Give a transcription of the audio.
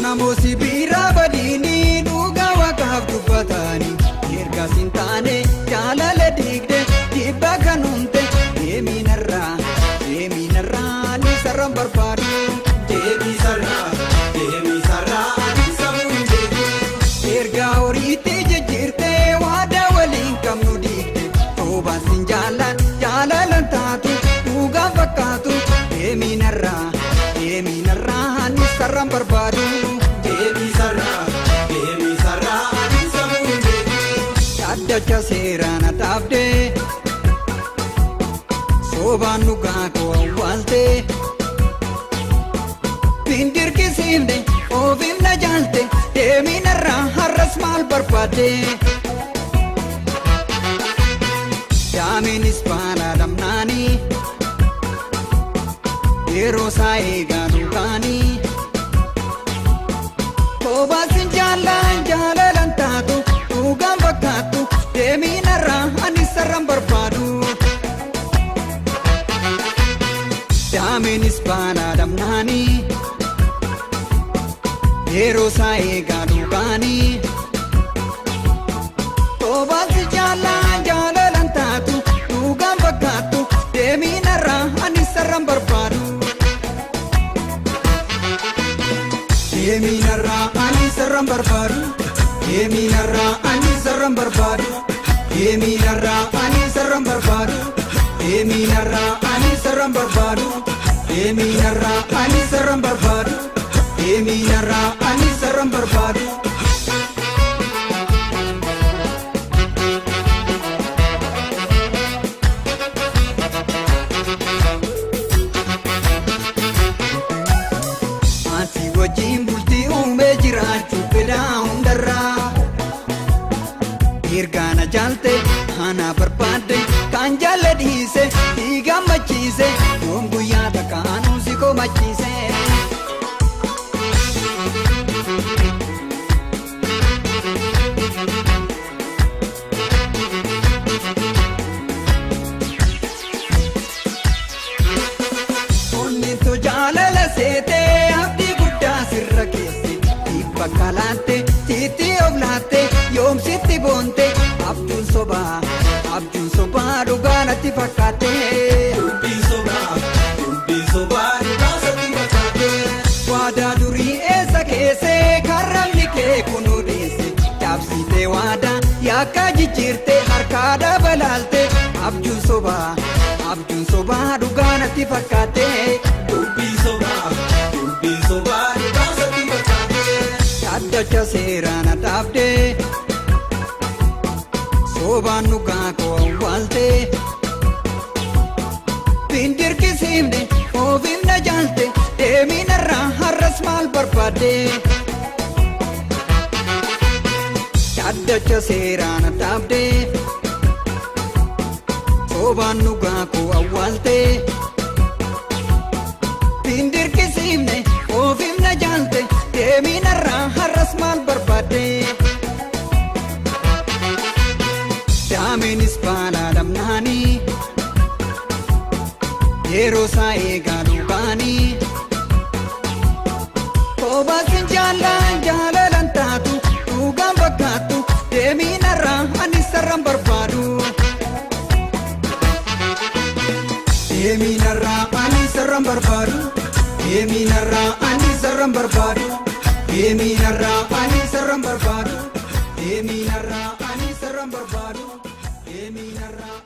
Namooti biraa badiini dhugaa waaqaaf dubbatanii ergaas hin taane jaalala diigde dhiibbaa kan uumte deeminarraa deeminarraa ni sarraan barbaadu. Deebii sarraa, deebii sarraa, ati sammuu hin beeku. Ergaa horiitti jijjiirtee waadaa waliin qabnu diigde toobaan sin jaallan jaalalan taatu dhugaan fakkaatu deeminarraa deeminarraa ni sarraan barbaadu. Deebii sarraa, deebii sarraa, ati sammuu hin beeku. Dhaddacha seeraan dhaabdee soobaan dhugaa koo awwaaltee hin dirqisiifne ofiif na jaalte deeminarraa har'as maal barbaadde. Daameenis baala lamnaanii yeroo isaa eegaa dhugaanii Koobaasiin jaallan jaalalan taatu dhugaan fakkaattu deeminarraa ani sarraan barbaadu. Daameenis baala lamnaanii yeroo isaa eegaa dhugaanii Koobaasiin jaallan jaalalan taatu dhugaan fakkaattu deeminarraa ani sarraan barbaadu. Deeminarraa ani sarraan barbaadu. Deeminarraa ani sarraan barbaadu. Deeminarraa ani sarraan barbaadu. Deeminarraa ani sarraan barbaadu. Deeminarraa ani sarraan barbaadu. Deeminarraa ani sarraan barbaadu. Ati wajjin bultii uumee jiraachuu fedhaa hundarraa. Ergaana jaalte ana barbaadde kan jaalle dhiise si gammachiise yoom guyyaa takka anuu si komachiise. Onnittu jaalala seetee abdii guddaa sirra keesse dhibba kalaatte sitti of laatte yoom sitti boonte abjuun sobaa abjuun sobaa dhugaa natti fakkaatte. Dubbii sobaa, dubbii sobaa, dhugaa sitti fakkaate. Waadaa durii eessa keessee karramni kee kunuu dhiise cabsitee waadaa yakka jijjiirte harkaa dabalaalte abjuun sobaa abjuun sobaa dhugaa natti fakkaatte. Dubbii sobaa, dubbii sobaa, dhugaa sitti fakkaate. Dhaddacha seeraan dhaabdee soobaan dhugaa koo awwaaltee hin dirqisiifne ofiif na jaalte deeminarraa har'as maal barbaadde. Dhaddacha seeraan dhaabdee soobaan dhugaa koo awwaaltee hin dirqisiifne ofiif na jaalte deeminarraa har'as maal barbaadde. Daameenis baala lamnaanii yeroo isaa eegaa dhugaanii Koobaasiin jaallan jaalalan taatu dhugaan fakkaattu deeminarraa ani sarraan barbaadu. Deeminarraa ani sarraan barbaadu. Deeminarraa ani sarraan barbaadu. Deeminarraa ani sarraan barbaadu. Deeminarraa ani sarraan barbaadu. Deeminarraa.